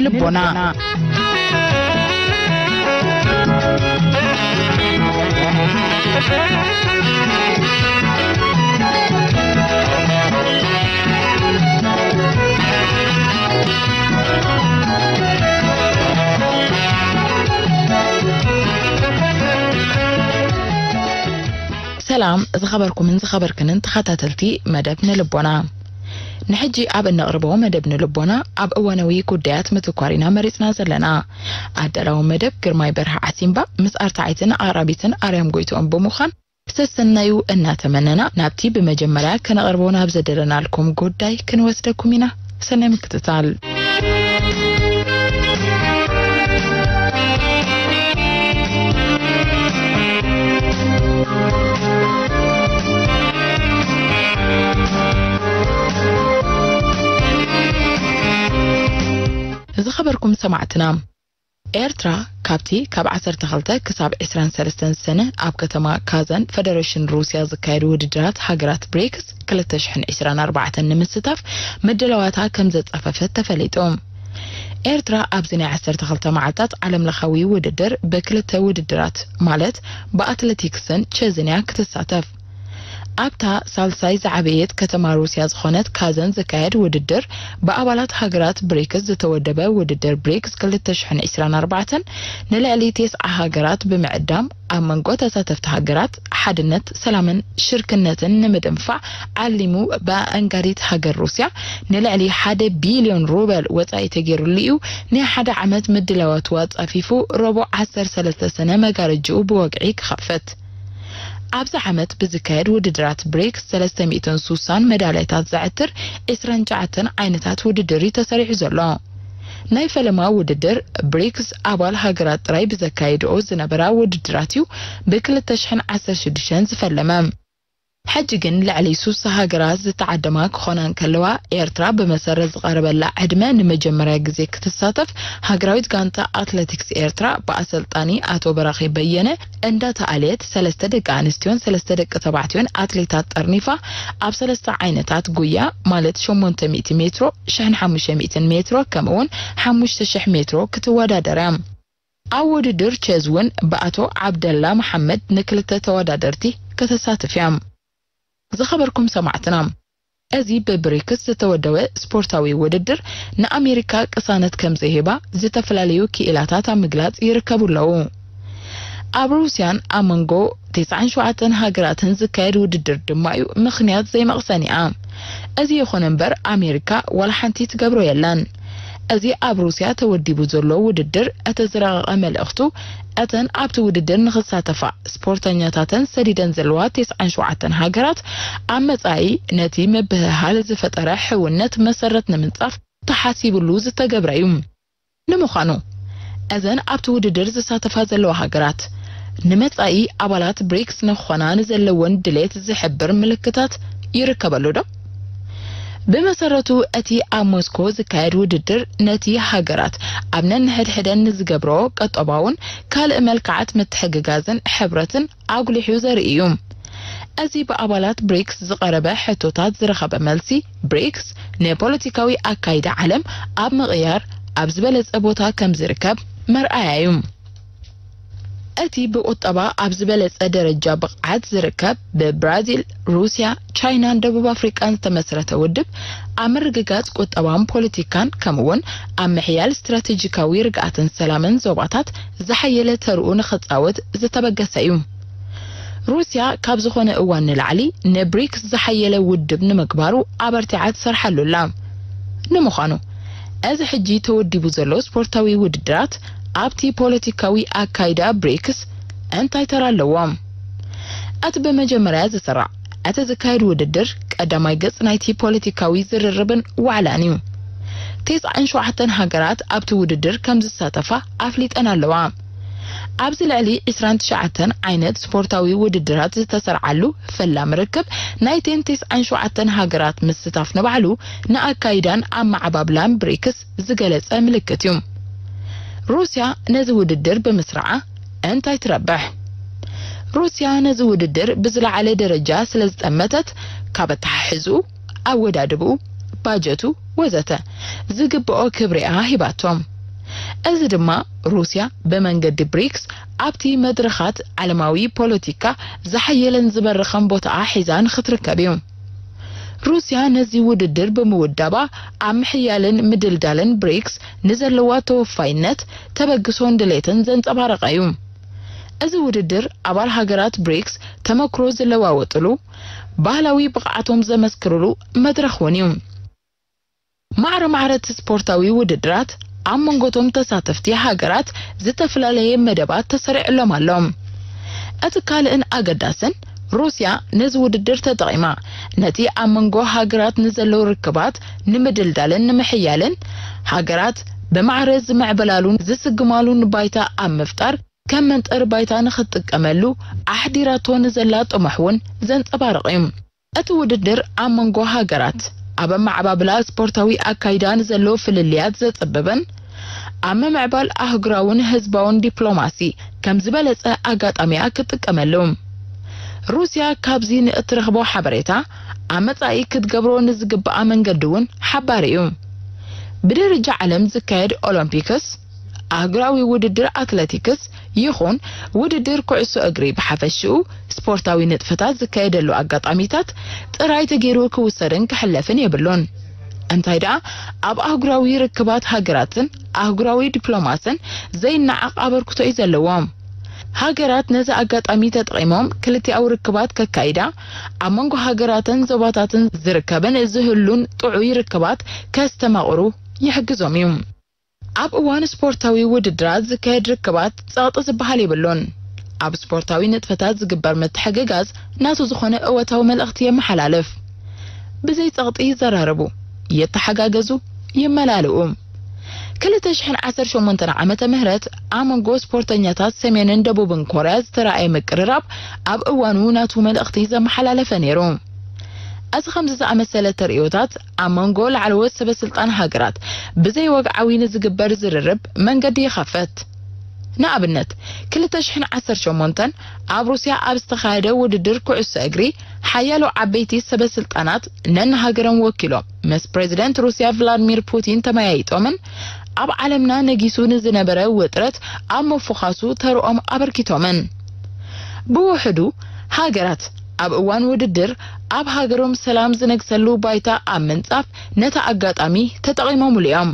ልቦና። ሰላም ዝኸበርኩምን ዝኸበርክንን ተኸታተልቲ መደብ ንልቦና። ንሕጂ ኣብ እነቕርቦ መደብ ንልቦና ኣብ እዋናዊ ጉዳያት ምትኳር ኢና መሪጽና ዘለና። ኣዳላዊ መደብ ግርማይ በርሀ ዓሲምባ ምስ ኣርታዒትን ኣቕራቢትን ኣርያም ጎይትኦም ብምዃን ሰሰናዩ እናተመነና ናብቲ ብመጀመርያ ከነቕርቦ ናብ ዘደለናልኩም ጉዳይ ክንወስደኩም ኢና። ሰናይ ምክትታል። ዝኸበርኩም ሰማዕትና፣ ኤርትራ ካብቲ ካብ ዓሰርተ ክልተ ክሳብ ዕስራን ሰለስተን ሰነ ኣብ ከተማ ካዛን ፈደረሽን ሩስያ ዝካየድ ውድድራት ሃገራት ብሪክስ ክልተ ሽሕን ዕስራን ኣርባዕተን ንምስታፍ ምድላዋታ ከም ዘጻፈፈት ተፈሊጡ። ኤርትራ ኣብዚ ናይ ዓሰርተ ክልተ መዓልታት ዓለምለኻዊ ውድድር ብክልተ ውድድራት ማለት ብኣትሌቲክስን ቸዝን እያ ክትሳተፍ። ኣብታ ሳልሳይ ዝዓበየት ከተማ ሩስያ ዝኾነት ካዘን ዝካየድ ውድድር ብኣባላት ሃገራት ብሪክስ ዝተወደበ ውድድር ብሪክስ ክልተ ሽሕን ዕስራን ኣርባዕተን ንልዕሊ ተስዓ ሃገራት ብምዕዳም ኣብ መንጎ ተሳተፍቲ ሃገራት ሓድነት፣ ሰላምን ሽርክነትን ንምድንፋዕ ዓሊሙ ብኣንጋዲት ሃገር ሩስያ ንልዕሊ ሓደ ቢልዮን ሩበል ወጻኢ ተገይሩሉ እዩ ናይ ሓደ ዓመት ምድላዋቱ ኣጻፊፉ ረቡዕ ዓሰርተ ሰለስተ ሰነ መጋረጅኡ ብወግዒ ክኸፍት። ኣብዚ ዓመት ብዝካየድ ውድድራት ብሪክስ ሰለስተ ሚእትን ሱሳን መዳልያታት ዘዕትር ዕስራን ትሽዓተን ዓይነታት ውድድር እዩ ተሰሪዑ ዘሎ። ናይ ፈለማ ውድድር ብሪክስ ኣባል ሃገራት ጥራይ ብዘካይድኦ ዝነበራ ውድድራት እዩ ብክልተ ሽሕን ዓሰርተ ሽዱሽተን ዝፈለመ። ሕጂ ግን ልዕሊ ሱሳ ሃገራት ዝተዓደማ ክኾና እንከለዋ፣ ኤርትራ ብመሰረት ዝቐረበላ ዕድመ ንመጀመርያ ግዜ ክትሳተፍ፣ ሃገራዊት ጋንታ ኣትሌቲክስ ኤርትራ ብኣሰልጣኒ ኣቶ በራኺ በየነ እንዳተኣልየት ሰለስተ ደቂ ኣንስትዮን ሰለስተ ደቂ ተባዕትዮን ኣትሌታት ጠርኒፋ ኣብ ሰለስተ ዓይነታት ጉያ ማለት ሸሞንተ ሚእቲ ሜትሮ፣ ሽሕን ሓሙሽተ ሚእትን ሜትሮ ከምኡውን ሓሙሽተ ሽሕ ሜትሮ ክትወዳደር እያ። ኣብ ውድድር ቸዝ እውን ብኣቶ ዓብደላ መሓመድ ንክልተ ተወዳደርቲ ከተሳትፍ እያ። ዝኸበርኩም ሰማዕትና፣ እዚ ብብሪክስ ዝተወደበ ስፖርታዊ ውድድር ንኣሜሪካ ቅሳነት ከም ዘይህባ ዝተፈላለዩ ክኢላታት ኣብ ምግላጽ ይርከቡ ኣለዉ። ኣብ ሩስያን ኣብ መንጎ ተስዓን ሸውዓተን ሃገራትን ዝካየድ ውድድር ድማ እዩ ምኽንያት ዘይመቕሰኒኣ። እዚ ይኹን እምበር ኣሜሪካ ዋላ ሓንቲ ትገብሮ የላን። እዚ ኣብ ሩስያ ተወዲቡ ዘሎ ውድድር እቲ ዝረቐቐ መልእኽቱ እተን ኣብቲ ውድድር ንኽሳተፋ ስፖርተኛታተን ሰዲደን ዘለዋ ተስዓን ሸውዓተን ሃገራት ኣብ መጻኢ ነቲ ምብህሃል ዝፈጠረ ሕውነት መሰረት ንምንጻፍ ተሓሲብሉ ዝተገብረ እዩ። ንምዃኑ እዘን ኣብቲ ውድድር ዝሳተፋ ዘለዋ ሃገራት ንመጻኢ ኣባላት ብሪክስ ንኽኾና ንዘለወን ድሌት ዝሕብር ምልክታት ይርከበሉ ዶ? ብመሰረቱ እቲ ኣብ ሞስኮ ዝካየድ ውድድር ነቲ ሃገራት ኣብ ነንሕድሕደን ንዝገብሮ ቀጠባውን ካልእ መልክዓት ምትሕግጋዝን ሕብረትን ኣጉሊሑ ዘርኢ እዩ። እዚ ብኣባላት ብሪክስ ዝቐረበ ሕቶታት ዝረኸበ መልሲ፣ ብሪክስ ንፖለቲካዊ ኣካይዳ ዓለም ኣብ ምቕያር ኣብ ዝበለጸ ቦታ ከም ዝርከብ መርኣያ እዩ። እቲ ብቁጠባ ኣብ ዝበለጸ ደረጃ ብቕዓት ዝርከብ ብብራዚል፣ ሩስያ፣ ቻይናን ደቡብ ኣፍሪቃን ዝተመስረተ ውድብ ኣብ ምርግጋጽ ቁጠባን ፖለቲካን ከምኡውን ኣብ ምሕያል ስትራቴጂካዊ ርግኣትን ሰላምን ዞባታት ዝሓየለ ተርኡ ንኽጻወት ዝተበገሰ እዩ። ሩስያ ካብ ዝኾነ እዋን ንላዕሊ ንብሪክስ ዝሓየለ ውድብ ንምግባሩ ኣበርቲዓ ትሰርሓሉ ኣላ። ንምዃኑ፣ እዚ ሕጂ ተወዲቡ ዘሎ ስፖርታዊ ውድድራት ኣብቲ ፖለቲካዊ ኣካይዳ ብሪክስ እንታይ ተራ ኣለዎ? እቲ ብመጀመርያ ዝስራዕ፣ እቲ ዝካየድ ውድድር ቀዳማይ ገጽ ናይቲ ፖለቲካዊ ዝርርብን ዋዕላን እዩ። ተስዓን ሸውዓተን ሃገራት ኣብቲ ውድድር ከም ዝሳተፋ ኣፍሊጠን ኣለዋ። ኣብዚ ልዕሊ ዕስራን ትሽዓተን ዓይነት ስፖርታዊ ውድድራት ዝተሰርዓሉ ፈላሚ ርክብ፣ ናይተን ተስዓን ሸውዓተን ሃገራት ምስታፍ ንባዕሉ ንኣካይዳን ኣመዓባብላን ብሪክስ ዝገለጸ ምልክት እዩ። ሩስያ ነዚ ውድድር ብምስራዓ እንታይ ትረብሕ? ሩስያ ነዚ ውድድር ብዝለዓለ ደረጃ ስለ ዝጠመተት፣ ካብ ኣተሓሕዝኡ፣ ኣወዳድብኡ፣ ባጀቱ ወዘተ ዝግብኦ ክብሪኣ ሂባቶም። እዚ ድማ ሩስያ ብመንገዲ ብሪክስ ኣብቲ መድረኻት ዓለማዊ ፖለቲካ ዝሓየለን ዝበረኸን ቦታኣ ሒዛ ንኽትርከብ እዩ። ሩስያ ነዚ ውድድር ብምውዳባ ኣብ ምሕያልን ምድልዳልን ብሪክስ ንዘለዋ ተወፋይነት ተበግሶን ድሌትን ዘንጸባረቐ እዩ። እዚ ውድድር ኣባል ሃገራት ብሪክስ ተመክሮ ዝለዋወጥሉ፣ ባህላዊ ብቕዓቶም ዘመስክርሉ መድረኽ እውን እዩ። ማዕረ ማዕረ እቲ ስፖርታዊ ውድድራት ኣብ መንጎቶም ተሳተፍቲ ሃገራት ዝተፈላለየ መደባት ተሰሪዕሎም ኣሎ። እቲ ካልእን ኣገዳስን፣ ሩስያ ነዚ ውድድር ተጠቒማ ነቲ ኣብ መንጎ ሃገራት ንዘለዉ ርክባት ንምድልዳልን ንምሕያልን፣ ሃገራት ብማዕረ ዝምዕበላሉን ዝስግማሉን ባይታ ኣብ ምፍጣር ከም መንጠሪ ባይታ ንኽትጥቀመሉ ኣሕዲራቶ ንዘላ ጥሙሕ እውን ዘንጸባርቕ እዩ። እቲ ውድድር ኣብ መንጎ ሃገራት ኣብ ኣመዓባብላ ስፖርታዊ ኣካይዳ ንዘሎ ፍልልያት ዘጸበበን ኣብ ምምዕባል ኣህጉራውን ህዝባውን ዲፕሎማሲ ከም ዝበለጸ ኣጋጣሚያ ክትጥቀመሉ። ሩስያ ካብዚ ንእትረኽቦ ሓበሬታ ኣብ መጻኢ ክትገብሮ ንዝግብኣ መንገዲ እውን ሓባሪ እዩ። ብደረጃ ዓለም ዝካየድ ኦሎምፒክስ፣ ኣህጉራዊ ውድድር ኣትለቲክስ ይኹን ውድድር ኩዕሶ እግሪ ብሓፈሽኡ ስፖርታዊ ንጥፈታት ዝካየደሉ ኣጋጣሚታት ጥራይ ተገይሩ ክውሰድን ክሕለፍን የብሉን። እንታይ ደኣ ኣብ ኣህጉራዊ ርክባት ሃገራትን ኣህጉራዊ ዲፕሎማስን ዘይነዓቕ ኣበርክቶ እዩ ዘለዎም። ሃገራት ነዚ ኣጋጣሚ ተጠቒሞም ክልቲኣዊ ርክባት ከካይዳ፣ ኣብ መንጎ ሃገራትን ዞባታትን ዝርከብን ዝህሉን ጥዑይ ርክባት ከስተማቕሩ ይሕግዞም እዩ። ኣብ እዋን ስፖርታዊ ውድድራት ዝካየድ ርክባት ጸቕጢ ዝበሃል የብሉን። ኣብ ስፖርታዊ ንጥፈታት ዝግበር ምትሕግጋዝ ናቱ ዝኾነ እወታዊ መልእኽቲ የመሓላልፍ። ብዘይ ጸቕጢ ይዘራረቡ፣ የተሓጋገዙ፣ ይመላልኡ። ክልተ ሽሕን ዓሰርተ ሸሞንተን ዓመተ ምህረት ኣብ መንጎ ስፖርተኛታት ሰሜንን ደቡብን ኮርያ ዝተራእየ ምቅርራብ ኣብ እዋኑ ናቱ መልእኽቲ ዘመሓላለፈ ነይሩ። እዚ ከምዚ ዝኣመሰለ ተርእዮታት ኣብ መንጎ ላዕለዎት ሰበ ስልጣን ሃገራት ብዘይ ወግዓዊ ንዝግበር ዝርርብ መንገዲ ይኸፍት። ንኣብነት፣ ክልተ ሽሕን ዓሰርተ ሸሞንተን ኣብ ሩስያ ኣብ ዝተኻየደ ውድድር ኩዕሶ እግሪ ሓያሎ ዓበይቲ ሰበ ስልጣናት ነንሃገሮም ወኪሎም ምስ ፕሬዝደንት ሩስያ ቭላድሚር ፑቲን ተመያይጦምን ኣብ ዓለምና ነጊሱ ንዝነበረ ውጥረት ኣብ ምፍዃሱ ተርኦም ኣበርኪቶምን። ብውሕዱ፣ ሃገራት ኣብ እዋን ውድድር ኣብ ሃገሮም ሰላም ዝነግሰሉ ባይታ ኣብ ምንጻፍ ነቲ ኣጋጣሚ ተጠቒሞምሉ እዮም።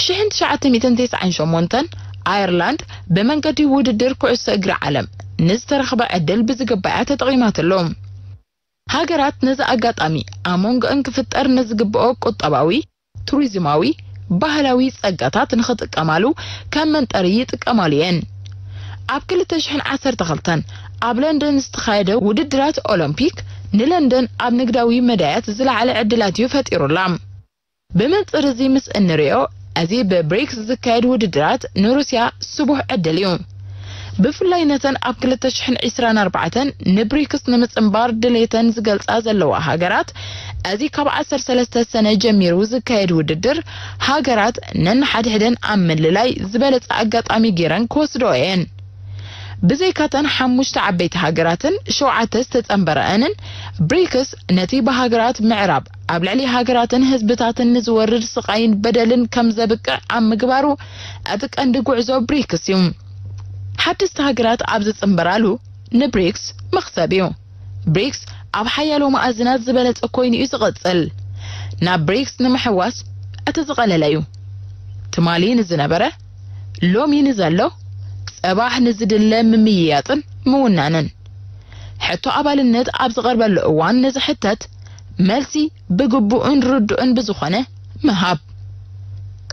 ሽሕን ትሽዓተ ሚእትን ተስዓን ሸሞንተን ኣየርላንድ ብመንገዲ ውድድር ኩዕሶ እግሪ ዓለም ንዝተረኽበ ዕድል ብዝግባእ እያ ተጠቒማትሉ። ሃገራት ነዚ ኣጋጣሚ ኣብ መንጎአን ክፍጠር ንዝግብኦ ቁጠባዊ፣ ቱሪዝማዊ፣ ባህላዊ ጸጋታት ንኽጥቀማሉ ከም መንጠሪ ይጥቀማሉ እየን። ኣብ ክልተ ሽሕን ዓሰርተ ክልተን ኣብ ለንደን ዝተኻየደ ውድድራት ኦሎምፒክ ንለንደን ኣብ ንግዳዊ መዳያት ዝለዓለ ዕድላት እዩ ፈጢሩላ። ብመንጽር እዚ ምስ እንሪኦ፣ እዚ ብብሪክስ ዝካየድ ውድድራት ንሩስያ ስቡሕ ዕድል እዩ። ብፍላይ ነተን ኣብ ክልተ ሽሕን ዕስራን ኣርባዕተን ንብሪክስ ንምጽንባር ድሌተን ዝገልጻ ዘለዋ ሃገራት፣ እዚ ካብ ዓሰርተ ሰለስተ ሰነ ጀሚሩ ዝካየድ ውድድር፣ ሃገራት ነንሓድሕደን ኣብ ምልላይ ዝበለጸ ኣጋጣሚ ገይረን ክወስድኦ እየን። ብዘይካተን ሓሙሽተ ዓበይቲ ሃገራትን ሸውዓተ ዝተጸንበረአንን፣ ብሪክስ ነቲ ብሃገራት ምዕራብ ኣብ ልዕሊ ሃገራትን ህዝብታትን ንዝወርድ ስቓይን በደልን ከም ዘብቅዕ ኣብ ምግባሩ እቲ ቀንዲ ጉዕዞ ብሪክስ እዩ። ሓደስቲ ሃገራት ኣብ ዝጽንበራሉ ንብሪክስ መኽሰብ እዩ። ብሪክስ ኣብ ሓያሎ መኣዝናት ዝበለጸ ኮይኑ እዩ ዝቕጽል። ናብ ብሪክስ ንምሕዋስ እቲ ዝቐለለ እዩ። ትማሊ ንዝነበረ፣ ሎሚ ንዘሎ፣ ጽባሕ ንዝድለ ምምይያጥን ምውናንን። ሕቶ ኣባልነት ኣብ ዝቐርበሉ እዋን ንዝሕተት መልሲ ብግቡእን ርዱእን ብዝኾነ ምሃብ።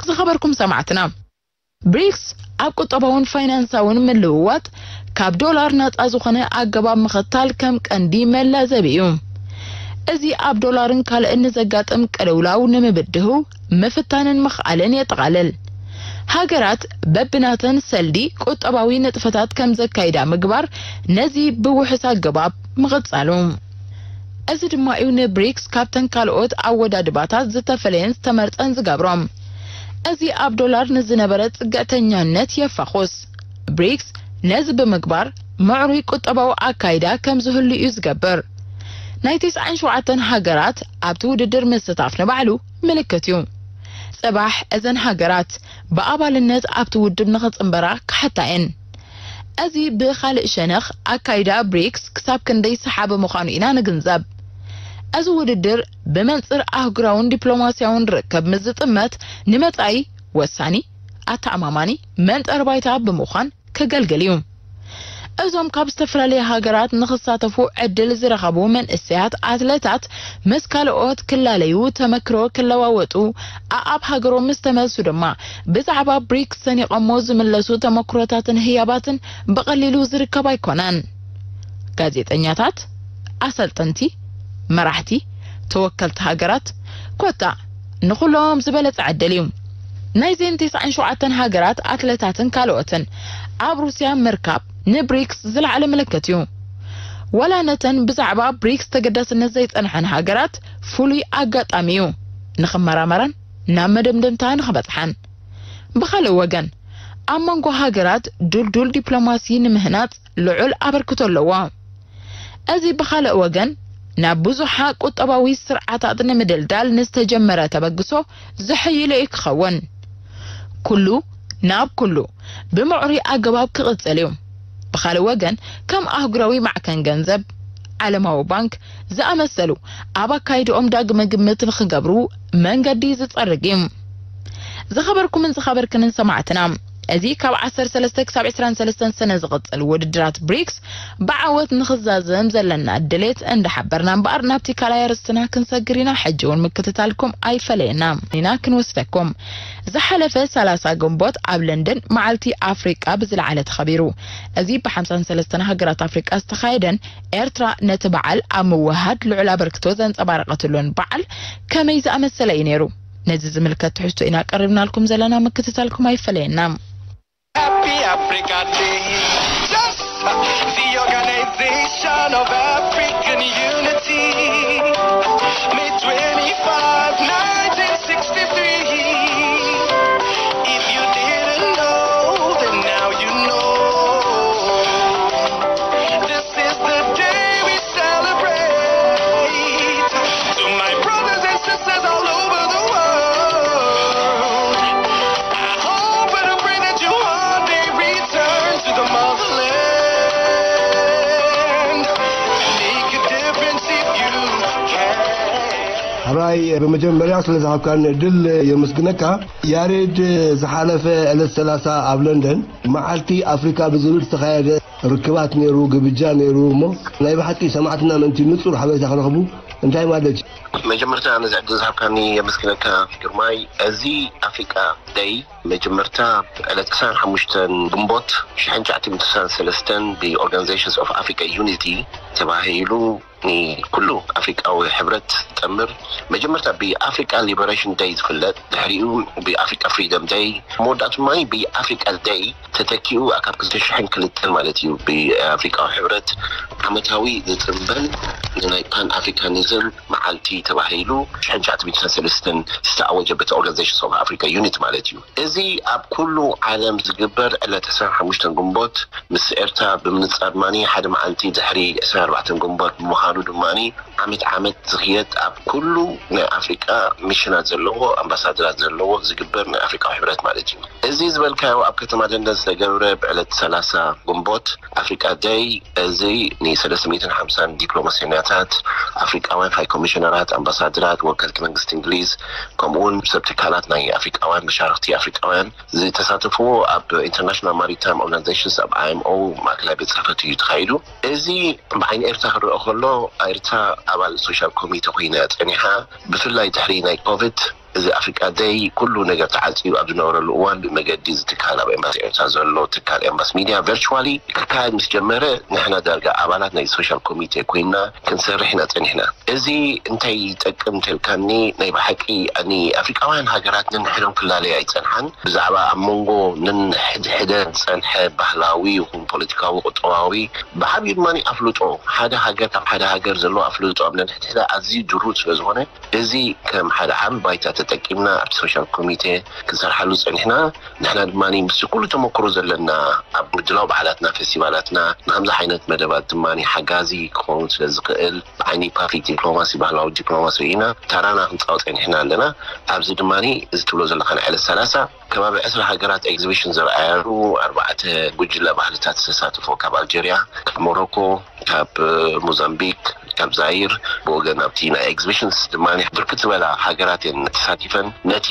ዝኸበርኩም ሰማዕትና፣ ብሪክስ ኣብ ቁጠባውን ፋይናንሳውን ምልውዋጥ ካብ ዶላር ናጻ ዝኾነ ኣገባብ ምኽታል ከም ቀንዲ መላዘቢ እዩ። እዚ ኣብ ዶላርን ካልእን ንዘጋጥም ቅልውላው ንምብድሁ ምፍታንን ምኽኣልን የጠቓልል። ሃገራት በብናተን ሰልዲ ቁጠባዊ ንጥፈታት ከም ዘካይዳ ምግባር ነዚ ብውሑስ ኣገባብ ምቕጻሉ። እዚ ድማ እዩ ንብሪክስ ካብተን ካልኦት ኣወዳድባታት ዝተፈለየን ዝተመርጸን ዝገብሮ። እዚ ኣብ ዶላር ንዝነበረ ጽግዕተኛነት የፋኹስ። ብሪክስ ነዚ ብምግባር ምዕሩይ ቁጠባዊ ኣካይዳ ከም ዝህሉ እዩ ዝገብር። ናይ ተስዓን ሸውዓተን ሃገራት ኣብቲ ውድድር ምስታፍ ንባዕሉ ምልክት እዩ። ጽባሕ እዘን ሃገራት ብኣባልነት ኣብቲ ውድብ ንኽጽንበራ ክሓታ እየን። እዚ ብኻልእ ሸነኽ ኣካይዳ ብሪክስ ክሳብ ክንደይ ሰሓቢ ምዃኑ ኢና ንግንዘብ። እዚ ውድድር ብመንጽር ኣህጉራውን ዲፕሎማስያውን ርክብ ምስ ዝጥመት ንመጻኢ ወሳኒ፣ ኣተኣማማኒ መንጠር ባይታ ብምዃን ከገልግል እዩ። እዞም ካብ ዝተፈላለያ ሃገራት ንኽሳተፉ ዕድል ዝረኸቡ መንእሰያት ኣትለታት ምስ ካልኦት ክላለዩ፣ ተመክሮ ክለዋወጡ፣ ኣኣብ ሃገሮም ምስ ተመልሱ ድማ ብዛዕባ ብሪክስ ሰኒቖሞ ዝምለሱ ተመክሮታትን ህያባትን ብቐሊሉ ዝርከብ ኣይኮነን። ጋዜጠኛታት፣ ኣሰልጠንቲ፣ መራሕቲ፣ ተወከልቲ ሃገራት፣ ኮታ ንኹሎም ዝበለጸ ዕድል እዩ። ናይዘን ተስዓን ሸውዓተን ሃገራት ኣትለታትን ካልኦትን ኣብ ሩስያ ምርካብ ንብሪክስ ዝለዓለ ምልክት እዩ። ወላ ነተን ብዛዕባ ብሪክስ ተገዳስነት ዘይጸንሐን ሃገራት ፍሉይ ኣጋጣሚ እዩ ንኽመራመራን ናብ መደምደምታ ንኽበጽሓን። ብኻልእ ወገን፣ ኣብ መንጎ ሃገራት ድልዱል ዲፕሎማሲ ንምህናጽ ልዑል ኣበርክቶ ኣለዎ። እዚ ብኻልእ ወገን፣ ናብ ብዙሓ ቁጠባዊ ስርዓታት ንምድልዳል ንዝተጀመረ ተበግሶ ዘሐይሎ እዩ ክኸውን። ኩሉ ናብ ኩሉ ብምዕሩይ ኣገባብ ክቕጽል እዩ። ብኻልእ ወገን፣ ከም ኣህጉራዊ ማዕከን ገንዘብ፣ ዓለማዊ ባንክ ዝኣመሰሉ ኣብ ኣካይድኦም ዳግመ ግምት ንኽገብሩ መንገዲ ዝጸርግ እዩ። ዝኸበርኩምን ዝኸበርክንን ሰማዕትና፣ እዚ ካብ ዓሰርተ ሰለስተ ክሳብ ዕስራን ሰለስተን ሰነ ዝቕጽል ውድድራት ብሪክስ ብዓወት ንኽዛዘም ዘለና ድሌት እንዳሓበርና እምበኣር፣ ናብቲ ካልኣይ ኣርእስትና ክንሰግር ኢና። ሕጂ እውን ምክትታልኩም ኣይፈለየና ኢና ክንወስደኩም። ዝሓለፈ ሰላሳ ግንቦት ኣብ ለንደን መዓልቲ ኣፍሪቃ ብዝለዓለ ተኸቢሩ። እዚ ብ ሓምሳን ሰለስተን ሃገራት ኣፍሪቃ ዝተኻየደን ኤርትራ ነቲ በዓል ኣብ ምውሃድ ልዑል ኣበርክቶ ዘንጸባረቐትሉን በዓል ከመይ ዝኣመሰለ እዩ ነይሩ? ነዚ ዝምልከት ትሕዝቶ ኢና ቀሪብናልኩም ዘለና፣ ምክትታልኩም ኣይፈለየና። Happy Africa Day. Yes! The Organization of African Unity. May twenty-five, nineteen sixty-three. If you didn't know, then now you know. This is the day we celebrate. To my brothers and sisters all over the world, I hope and I pray that you one day return to the motherland. Make a difference if you can. ሕራይ፣ ብመጀመርያ ስለ ዝሃብካኒ ዕድል የመስግነካ። ያሬድ፣ ዝሓለፈ ዕለት ሰላሳ ኣብ ለንደን መዓልቲ ኣፍሪካ ብዝብል ዝተኻየደ ርክባት ነይሩ፣ ግብጃ ነይሩ። እሞ ናይ ብሓቂ ሰማዕትና ምእንቲ ንጹር ሓበሬታ ክረኽቡ እንታይ ማለት እዩ? መጀመርታ ነዚ ዕድል ዝሃብካኒ የመስግነካ ግርማይ። እዚ ኣፍሪቃ ደይ መጀመርታ ዕለት ዕስራን ሓሙሽተን ግንቦት ሽሕን ትሽዓተ ሚእትን ስሳን ሰለስተን ብ Organizations of Africa Unity ተባሂሉ ንኩሉ ኣፍሪቃዊ ሕብረት ዝጠምር መጀመርታ ብኣፍሪቃ ሊበሬሽን ደይ ዝፍለጥ፣ ድሕሪኡ ብኣፍሪቃ ፍሪደም ደይ፣ መወዳእቱ ድማ ብኣፍሪቃ ደይ ተተኪኡ ካብ ክልተ ሽሕን ክልተን ማለት እዩ ብኣፍሪቃዊ ሕብረት ዓመታዊ ዝጽንበል ንናይ ፓን ኣፍሪካኒዝም መዓልቲ ተባሂሉ ሽሕን ትሽዓተ ሚእትን ሰለስተን ዝተኣወጀ በቲ Organizations of Africa Unity ማለት እዩ። እዚ ኣብ ኩሉ ዓለም ዝግበር ዕለት ዕስራን ሓሙሽተን ግንቦት ምስ ኤርትራ ብምንጻር ድማ ሓደ መዓልቲ ድሕሪ ዕስራን ኣርባዕተን ግንቦት ብምዃኑ ድማ ዓመት ዓመት ዝኽየድ ኣብ ኩሉ ናይ ኣፍሪቃ ሚሽናት ዘለዎ ኣምባሳደራት ዘለዎ ዝግበር ናይ ኣፍሪቃዊ ሕብረት ማለት እዩ። እዚ ዝበልካዮ ኣብ ከተማ ለንደን ዝተገብረ ብዕለት ሰላሳ ግንቦት ኣፍሪቃ ደይ እዚ ን ሰለስተ ሚእትን ሓምሳን ዲፕሎማሲያኛታት ኣፍሪቃውያን ሃይ ኮሚሽነራት ኣምባሳደራት ወከልቲ መንግስቲ እንግሊዝ ከምኡ እውን ሰብ ትካላት ናይ ኣፍሪቃውያን መሻርክቲ ኣፍሪቃውያን ዝተሳተፍዎ ኣብ ኢንተርናሽናል ማሪታይም ኦርጋናይዜሽንስ ኣብ ኣይ ኤም ኦ ማእከላይ ቤት ጽሕፈት እዩ ተኻይዱ። እዚ ብዓይኒ ኤርትራ ክረአ ከሎ ኤርትራ ኣባል ሶሻል ኮሚቴ ኮይና ጸኒሓ ብፍላይ ድሕሪ ናይ ኮቪድ እዚ ኣፍሪቃ ደይ ኩሉ ነገር ተዓፅዩ ኣብ ዝነበረሉ እዋን ብመገዲ እዚ ትካል ኣብ ኤምባሲ ኤርትራ ዘሎ ትካል ኤምባሲ ሚድያ ቨርቹዋሊ ክካየድ ምስ ጀመረ ንሕና ዳርጋ ኣባላት ናይ ሶሻል ኮሚቴ ኮይና ክንሰርሕ ኢና ፀኒሕና። እዚ እንታይ ይጠቅም እንተልካኒ ናይ ብሓቂ ኣኒ ኣፍሪቃውያን ሃገራት ነንሕዶም ክላለያ ኣይፀንሓን። ብዛዕባ ኣብ መንጎ ነንሕድሕደን ዝፀንሐ ባህላዊ ይኹን ፖለቲካዊ ቁጠባዊ ብዓብዩ ድማ ኣፍልጦ ሓደ ሃገር ካብ ሓደ ሃገር ዘለዎ ኣፍልጦ ኣብ ነንሕድሕዳ ኣዝዩ ድሩት ስለዝኾነ እዚ ከም ሓደ ዓቢ ባይታ ተጠቂምና ኣብቲ ሶሻል ኮሚቴ ክንሰርሓሉ ጸኒሕና። ንሕና ድማ ምስቲ ኩሉ ተመክሮ ዘለና ኣብ ምድላው በዓላትና፣ ፌስቲቫላትና፣ ንከምዚ ዓይነት መደባት ድማ ሓጋዚ ክኸውን ስለ ዝኽእል፣ ብዓይኒ ፓብሊክ ዲፕሎማሲ፣ ባህላዊ ዲፕሎማሲ ርኢና ተራና ክንጻወት ጸኒሕና ኣለና። ኣብዚ ድማ እዚ ትብሎ ዘለኻ ናይ ዕለት ሰላሳ ከባቢ ዕስራ ሃገራት ኤግዚቢሽን ዝረኣያሉ፣ ኣርባዕተ ጉጅለ ባህልታት ዝተሳተፎ፣ ካብ ኣልጀርያ፣ ካብ ሞሮኮ፣ ካብ ሞዛምቢክ፣ ካብ ዛይር፣ ብወገን ኣብቲ ናይ ኤግዚቢሽንስ ድማ ብርክት ዝበላ ሃገራት እየን ተሳቲፈን። ነቲ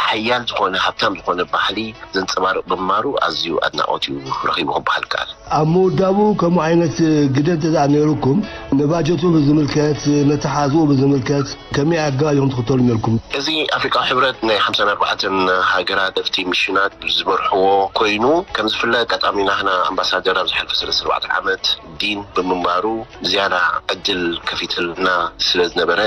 ሓያል ዝኾነ፣ ሃብታም ዝኾነ ባህሊ ዘንጸባርቕ ብምንባሩ ኣዝዩ ኣድናቖት እዩ ረኺቡ ክበሃል ይከኣል። ኣብ ምውዳቡ ከምኡ ዓይነት ግደ እንተ ደኣ ነይሩኩም፣ ንባጀቱ ብዝምልከት፣ ነተሓዝኡ ብዝምልከት ከመይ ኣገባብ ኢኹም ትኽተሉ ነይርኩም? እዚ ኣፍሪቃዊ ሕብረት ናይ ሓምሳን ኣርባዕተን ሃገራት ኣብቲ ሚሽናት ዝመርሕዎ ኮይኑ፣ ከም ዝፍለጥ ኣጋጣሚ ናህና ኣምባሳደር ኣብ ዝሓለፈ ሰለስተ ኣርባዕተ ዓመት ዲን ብምንባሩ ዝያዳ ዕድል ከፊትልና ስለ ዝነበረ፣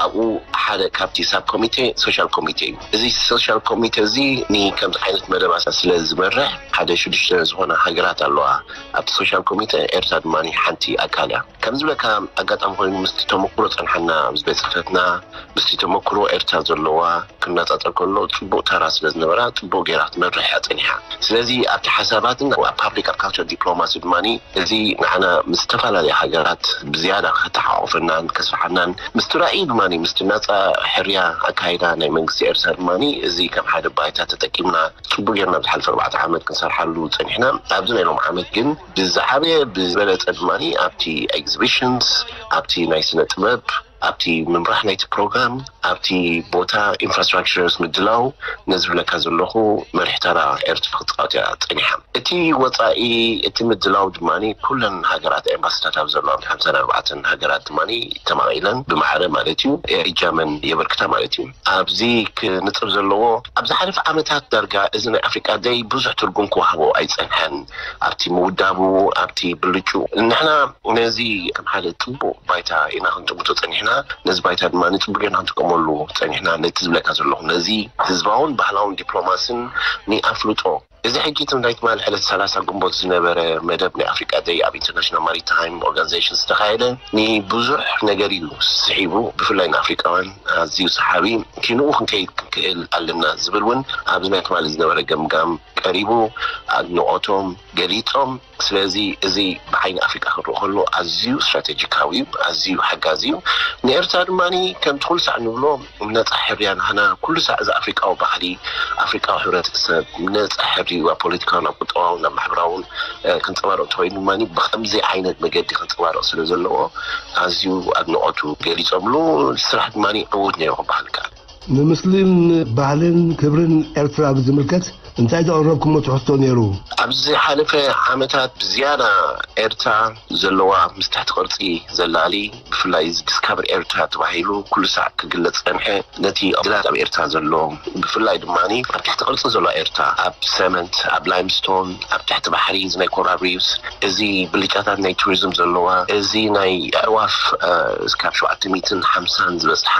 ኣብኡ ሓደ ካብቲ ሳብ ኮሚቴ ሶሻል ኮሚቴ እዩ። እዚ ሶሻል ኮሚቴ እዚ ንከምዚ ዓይነት መደባት ስለ ዝመርሕ፣ ሓደ ሽዱሽተ ዝኾና ሃገራት ኣለዋ ኣብቲ ሶሻል ኮሚቴ፣ ኤርትራ ድማ ሓንቲ ኣካል እያ። ከም ዝብለካ፣ ኣጋጣሚ ኮይኑ ምስቲ ተመክሮ ጸንሓና፣ ምስ ቤት ጽሕፈትና፣ ምስቲ ተመክሮ ኤርትራ ዘለዋ ክነጻጸር ከሎ ጽቡቕ ተራ ስለ ዝነበራ፣ ጽቡቕ ገይራ ክትመርሕ እያ ጸኒሓ። ስለዚ ኣብቲ ሓሳባትን ኣብ ፓብሊክ ኣብ ካልቸር ዲፕሎማሲ ድማ እዚ ንዓና ምስ ዝተፈላለያ ሃገራት ብዝያዳ ከተሓቋቑፈናን ከስፍሓናን፣ ምስቲ ራእይ ድማ ምስቲ ናጻ ሕርያ ኣካይዳ ናይ መንግስቲ ኤርትራ ድማ እዚ ከም ሓደ ባይታ ተጠቂምና ጽቡቅ ጌርና ኣብ ዝሓለፈ ኣርባዕተ ዓመት ክንሰርሓሉ ጸኒሕና። ኣብዚ ናይ ሎም ዓመት ግን ብዝዓበየ ብዝበለጸ ድማ ኣብቲ ኤግዚቢሽንስ፣ ኣብቲ ናይ ስነ ጥበብ፣ ኣብቲ ምምራሕ ናይቲ ፕሮግራም፣ ኣብቲ ቦታ ኢንፍራስትራክቸርስ ምድላው፣ ነዚ ዝብለካ ዘለኹ መሪሕ ተራ ኤርትራ ክትጻወት እያ ጸኒሓ። እቲ ወጻኢ፣ እቲ ምድላው ድማ ኩለን ሃገራት ኤምባሲታት ኣብ ዘለዋ ሓምሳን ኣርባዕተን ሃገራት ድማ ተማቒለን ብማዕረ ማለት እዩ እጃመን የበርክታ ማለት እዩ። ኣብዚ ክንጽር ዘለዎ፣ ኣብ ዝሓለፈ ዓመታት ዳርጋ እዚ ናይ ኣፍሪቃ ደይ ብዙሕ ትርጉም ክወሃቦ ኣይጸንሐን። ኣብቲ ምውዳቡ፣ ኣብቲ ብልጩ፣ ንሕና ነዚ ከም ሓደ ጽቡቕ ባይታ ኢና ክንጥምቶ ጸኒሕና። ነዚ ባይታ ድማ ንጽቡቅ ጌርና ክንጥቀመሉ ጸኒሕና። ነቲ ዝብለካ ዘለኹ፣ ነዚ ህዝባውን ባህላውን ዲፕሎማስን ንኣፍልጦ፣ እዚ ሕጂ እቲ ናይ ትማሊ ዕለት ሰላሳ ግንቦት ዝነበረ መደብ ናይ ኣፍሪቃ ደይ ኣብ ኢንተርናሽናል ማሪታይም ኦርጋናይዜሽን ዝተኻየደ ንብዙሕ ነገር እዩ ስሒቡ፣ ብፍላይ ንኣፍሪቃውያን ኣዝዩ ሰሓቢ። ክንኡ ክንከይድ ክንክእል ኣለና ዝብል እውን ኣብዚ ናይ ትማሊ ዝነበረ ገምጋም ቀሪቡ፣ ኣድንቖቶም ገሊጾም። ስለዚ እዚ ብዓይኒ ኣፍሪቃ ክንርኢ ከሎ ኣዝዩ ስትራቴጂካዊ እዩ፣ ኣዝዩ ሓጋዚ እዩ። ንኤርትራ ድማ ከምቲ ኩሉ ሳዕ ንብሎ፣ ነጻ ሕርያ ናህና፣ ኩሉ ሳዕ እዚ ኣፍሪቃዊ ባህሊ፣ ኣፍሪቃዊ ሕብረተሰብ ነጻ ሕርያ ፖለቲካውን ኣብ ቁጠባውን ኣብ ማሕበራውን፣ እ፣ ክንጸባረቕ እንተኾይኑ ድማ ብኸምዚ ዓይነት መገዲ ክንጸባረቕ ስለ ዘለዎ ኣዝዩ ኣድንቖቱ ገሊጾምሉ። ስራሕ ድማ ዕዉት ነይሩ ክበሃል ይከኣል። ንምስልን ባህልን ክብርን ኤርትራ ብዝምልከት እንታይ ዘቕረብኩሞ ትሕዝቶ ነይሩ? ኣብ ዝሓለፈ ዓመታት ብዝያዳ ኤርትራ ዘለዋ ምስ ትሕቲ ቅርጺ ዘላሊ፣ ብፍላይ እዚ ዲስካቨር ኤርትራ ተባሂሉ ኩሉ ሳዕ ክግለጽ ጸንሐ፣ ነቲ ድላት ኣብ ኤርትራ ዘሎ፣ ብፍላይ ድማ ኣብ ትሕቲ ቅርጺ ዘሎ ኤርትራ፣ ኣብ ሰመንት፣ ኣብ ላይምስቶን፣ ኣብ ትሕቲ ባሕሪ፣ እዚ ናይ ኮራል ሪፍስ፣ እዚ ብልጫታት ናይ ቱሪዝም ዘለዋ፣ እዚ ናይ ኣዕዋፍ፣ እ፣ እስካብ ሸውዓተ ሚእትን ሓምሳን ዝበጽሓ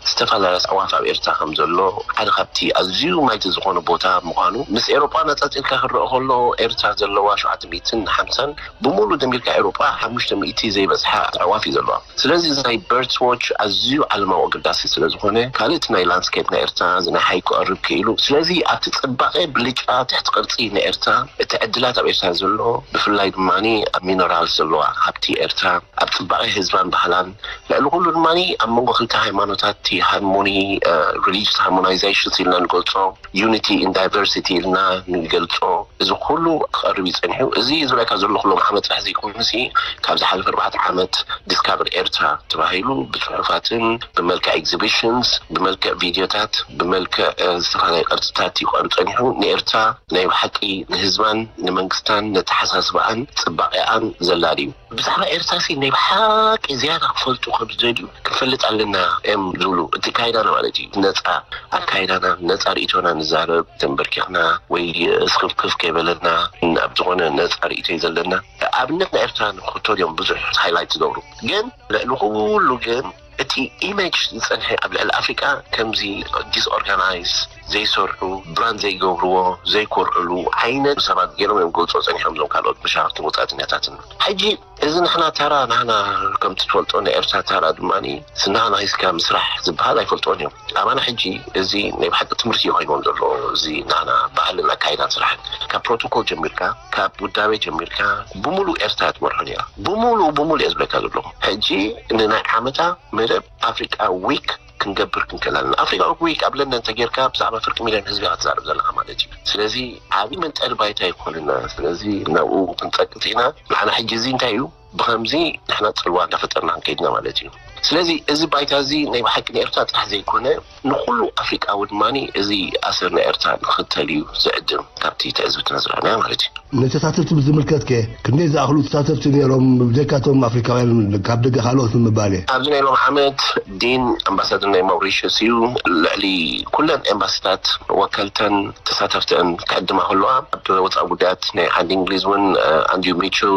ዝተፈላለያ ኣዕዋፍ ኣብ ኤርትራ ከም ዘሎ፣ ሓደ ካብቲ ኣዝዩ ማይቲ ዝኾነ ቦታ ምዃኑ፣ ምስ ኤውሮጳ ነጻጺርካ ክረአ ከሎ፣ ኤርትራ ዘለዋ ሸውዓተ ሚእትን ሓምሳን፣ ብምሉእ ደሚርካ ኤውሮጳ ሓሙሽተ ሚእቲ ዘይበጽሓ ኣዕዋፍ እዩ ዘለዋ። ስለዚ እዚ ናይ በርድስ ዎች ኣዝዩ ዓለማዊ ኣገዳሲ ስለ ዝኾነ፣ ካልእ እቲ ናይ ላንድስኬፕ ናይ ኤርትራ፣ እዚ ናይ ሓይቅ ክቐርብ ክኢሉ። ስለዚ ኣብቲ ጽባቐ ብልጫ ትሕቲ ቅርጺ ናይ ኤርትራ፣ እቲ ዕድላት ኣብ ኤርትራ ዘሎ፣ ብፍላይ ድማ ኣብ ሚነራልስ ዘለዋ ሃብቲ ኤርትራ፣ ኣብ ጽባቐ ህዝባን ባህላን፣ ልዕሊ ኩሉ ድማ ኣብ መንጎ ክልተ ሃይማኖታት እቲ ሃርሞኒ፣ እ፣ ሪሊጅስ ሃርሞናይዜሽን ኢልና ንገልጾ፣ ዩኒቲ ኢን ዳይቨርሲቲ ኢልና ንገልጾ፣ እዚ ኩሉ ክቐርብ እዩ ጸኒሑ። እዚ ዝብለካ ዘለኹ ሎም ዓመት ጥራሕ ዘይኮኑሲ፣ ካብ ዝሓለፈ ኣርባዕተ ዓመት ዲስካቨር ኤርትራ ተባሂሉ ብጽሑፋትን ብመልክዕ ኤግዚቢሽንስ፣ ብመልክዕ ቪድዮታት፣ ብመልክዕ፣ እ፣ ዝተፈላለዩ ቅርጽታት እዩ ክቐርብ ጸኒሑ። ንኤርትራ ናይ ብሓቂ ንህዝባን ንመንግስታን ነተሓሳስባኣን ጽባቐኣን ዘላሊ እዩ። ብዛዕባ ኤርትራሲ ናይ ብሓቂ ዝያዳ ክፈልጡ ከም ዝደልዩ ክንፈልጥ ኣለና እዮም ዝብሉ። እቲ ካይዳና ማለት እዩ። ነጻ ኣካይዳና፣ ነጻ ርእይቶና ንዛረብ፣ ተንበርኪኽና ወይ ስኽፍክፍ ከይበለና ኣብ ዝኾነ ነጻ ርእይቶ እዩ ዘለና። ኣብነት ናይ ኤርትራ ንክኽተሉ እዮም ብዙሕ ሃይላይት ዝገብሩ። ግን ልዕሊ ኩሉ ግን እቲ ኢሜጅ ዝጸንሐ ኣብ ልዕሊ ኣፍሪቃ ከምዚ ዲስኦርጋናይዝ፣ ዘይሰርሑ፣ ብራንድ ዘይገብርዎ፣ ዘይኮርዕሉ ዓይነት ሰባት ገይሮም እዮም ክገልፅዎ ፀኒሖም፣ እዞም ካልኦት መሻርክትን ወፃእተኛታትን። ሕጂ እዚ ንሕና ተራ፣ ንሕና ከምቲ ትፈልጦ ናይ ኤርትራ ተራ ድማ ንሕና ሒዝካ ምስራሕ ዝበሃል ኣይፈልጦን እዮም። ኣባና ሕጂ እዚ ናይ ብሓቂ ትምህርቲ እዩ ኮይንዎም ዘሎ። እዚ ንሕና ባህልን ኣካይዳን ስራሕን፣ ካብ ፕሮቶኮል ጀሚርካ፣ ካብ ውዳቤ ጀሚርካ፣ ብሙሉእ ኤርትራ ትመርሖ ነይራ። ብሙሉእ ብሙሉእ እየ ዝብለካ ዘለኹ። ሕጂ ንናይ ዓመታ መደብ ኣፍሪቃ ዊክ ክንገብር ክንክእል ኣለና። ኣፍሪቃ ዊክ ኣብ ለንደን ተጌርካ ብዛዕባ ፍርቂ ሚልዮን ህዝቢ ክትዛረብ ዘለካ ማለት እዩ። ስለዚ ዓብዪ መንጠሪ ባይታ ይኮንና። ስለዚ ናብኡ ክንጠቅጥ ኢና። ንዓና ሕጂ እዚ እንታይ እዩ? ብኸምዚ ንሕና ጽልዋ እንዳፈጠርና ክንከይድና ማለት እዩ። ስለዚ እዚ ባይታ እዚ ናይ ብሓቂ ንኤርትራ ጥራሕ ዘይኮነ ንኩሉ ኣፍሪቃዊ ድማ እዚ ኣሰር ናይ ኤርትራ ንክተል እዩ ዝዕድም፣ ካብቲ ትዕዝብትና ዝረኣናዮ ማለት እዩ። ንተሳተፍቲ ብዝምልከት ከ ክንደይ ዝኣኽሉ ተሳተፍቲ ነይሮም? ብጀካቶም ኣፍሪካውያን ካብ ደገ ካልኦት ንምባል እየ። ኣብዚ ናይ ሎም ዓመት ዲን ኣምባሳደር ናይ ማውሪሽስ እዩ። ልዕሊ ኩለን ኤምባሲታት ወከልተን ተሳተፍተን ክዕድማ ከለዋ፣ ኣብ ወፃኢ ጉዳያት ናይ ዓዲ እንግሊዝ እውን ኣንድሪው ሚችል፣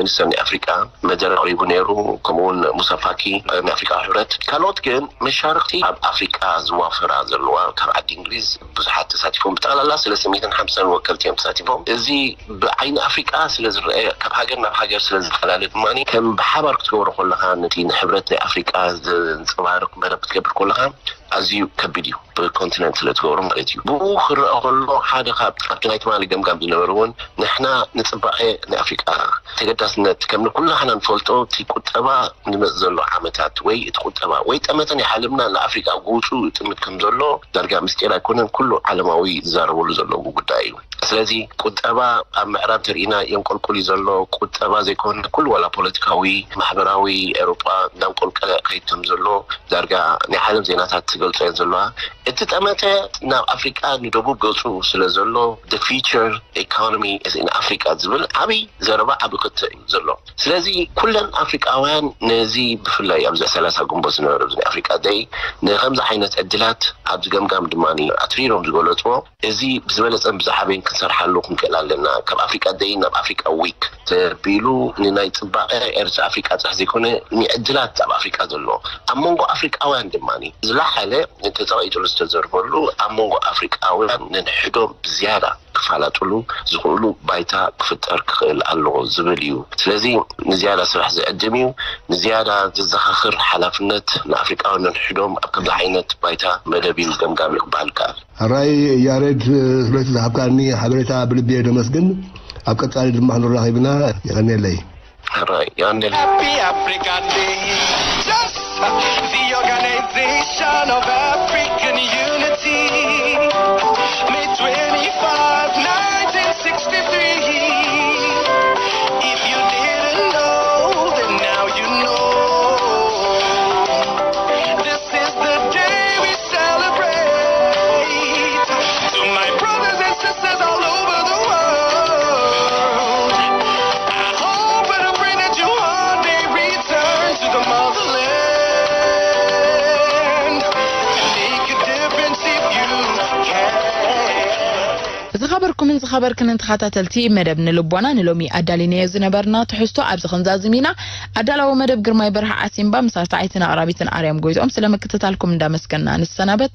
ሚኒስተር ናይ ኣፍሪቃ፣ መደረ ኣቕሪቡ ነይሩ። ከምኡውን ሙሳ ፋኪ ናይ ኣፍሪቃ ሕብረት፣ ካልኦት ግን መሻርክቲ ኣብ ኣፍሪቃ ዝዋፈራ ዘለዋ ካብ ዓዲ እንግሊዝ ብዙሓት ተሳቲፎም። ብጠቕላላ ሰለስተ ሚእትን ሓምሳን ወከልቲ እዮም ተሳቲፎም። እዚ ብዓይኒ ኣፍሪቃ ስለ ዝረአ፣ ካብ ሃገር ናብ ሃገር ስለ ዝፈላለ ድማ ከም ብሓባር ክትገብሮ ከለካ፣ ነቲ ንሕብረት ናይ ኣፍሪቃ ዘንፀባርቅ መደብ ክትገብር ከለካ ኣዝዩ ከቢድ እዩ፣ ብኮንቲነንት ስለ ትገብሮ ማለት እዩ። ብኡ ክረአ ከሎ ሓደ ካብ ኣብቲ ናይ ትማሊ ገምጋም ዝነበሩ እውን ንሕና ንፅባቐ ናይ ኣፍሪቃ ተገዳስነት ከም ንኩላህና ንፈልጦ እቲ ቁጠባ ንመፅ ዘሎ ዓመታት ወይ እቲ ቁጠባ ወይ ጠመተ ናይ ዓለምና ንኣፍሪቃ ጎፁ ይጥምት ከም ዘሎ ዳርጋ ምስጢር ኣይኮነን፣ ኩሉ ዓለማዊ ዝዛረበሉ ዘለዉ ጉዳይ እዩ። ስለዚ ቁጠባ ኣብ ምዕራብ ተርኢና የንቆልቁል እዩ ዘሎ። ቁጠባ ዘይኮነ ኩሉ ዋላ ፖለቲካዊ፣ ማሕበራዊ ኤውሮጳ እንዳንቆልቀለ ከይድ ከም ዘሎ ዳርጋ ናይ ዓለም ዜናታት ትገልጾ እየን ዘለዋ። እቲ ጠመተ ናብ ኣፍሪቃ ንደቡብ ገጹ ስለ ዘሎ the future economy is in Africa ዝብል ዓብይ ዘረባ ዓብይ ክተ እዩ ዘሎ። ስለዚ ኩለን ኣፍሪቃውያን ነዚ ብፍላይ ኣብዚ ሰላሳ ግንቦት ዝነበረ ኣብዚ ናይ ኣፍሪቃ ደይ ንከምዚ ዓይነት ዕድላት ኣብዚ ገምጋም ድማ ኣትሪሮም ዝገለጽዎ እዚ ብዝበለጸን ብዝዓበየን ክንሰርሓሉ ክንክእል ኣለና። ካብ ኣፍሪቃ ደይ ናብ ኣፍሪቃ ዊክ ተቢሉ ንናይ ጽባቐ ኤርትራ ኣፍሪቃ ጥራሕ ዘይኮነ ንዕድላት ኣብ ኣፍሪቃ ዘሎ ኣብ መንጎ ኣፍሪቃውያን ድማ ዝለዓለ ተጸቒጥሉ ዝተዘርበሉ ኣብ መንጎ ኣፍሪቃውያን ነንሕዶም ብዝያዳ ክፋላጥሉ ዝኽእሉ ባይታ ክፍጠር ክኽእል ኣለዎ ዝብል እዩ። ስለዚ ንዝያዳ ስራሕ ዝዕድም እዩ። ንዝያዳ ዘዘኻኽር ሓላፍነት ንኣፍሪቃውያን ነንሕዶም ኣብ ከምዚ ዓይነት ባይታ መደብ እዩ ገምጋም እዩ ክበሃል ይከኣል። ሕራይ ያሬድ፣ ስለቲ ዝሃብካኒ ሓበሬታ ብልቢ እየ ደመስግን። ኣብ ቀጻሊ ድማ ክንራኸብ ኢና። የቐንየለይ። ሕራይ የቐንየለይ። Happy Africa Day. Yes! The Organization of African Unity. May twenty-five, nineteen sixty-three. If you didn't know, then now you know. This is the day we celebrate. To my brothers and sisters all over the world, I hope and I pray that you one day return to the motherland. Make a difference if you can. ዝኸበርኩምን ዝኸበርክንን ተኸታተልቲ መደብ ንልቦና፣ ንሎሚ ኣዳሊናዮ ዝነበርና ትሕዝቶ ኣብዚ ክንዛዝም ኢና። ኣዳላዊ መደብ ግርማይ በርሀ ዓሲምባ ምስ ኣርታዒትን ኣቕራቢትን ኣርያም ጎይትኦም ስለ ምክትታልኩም እንዳመስገና ንሰናበት።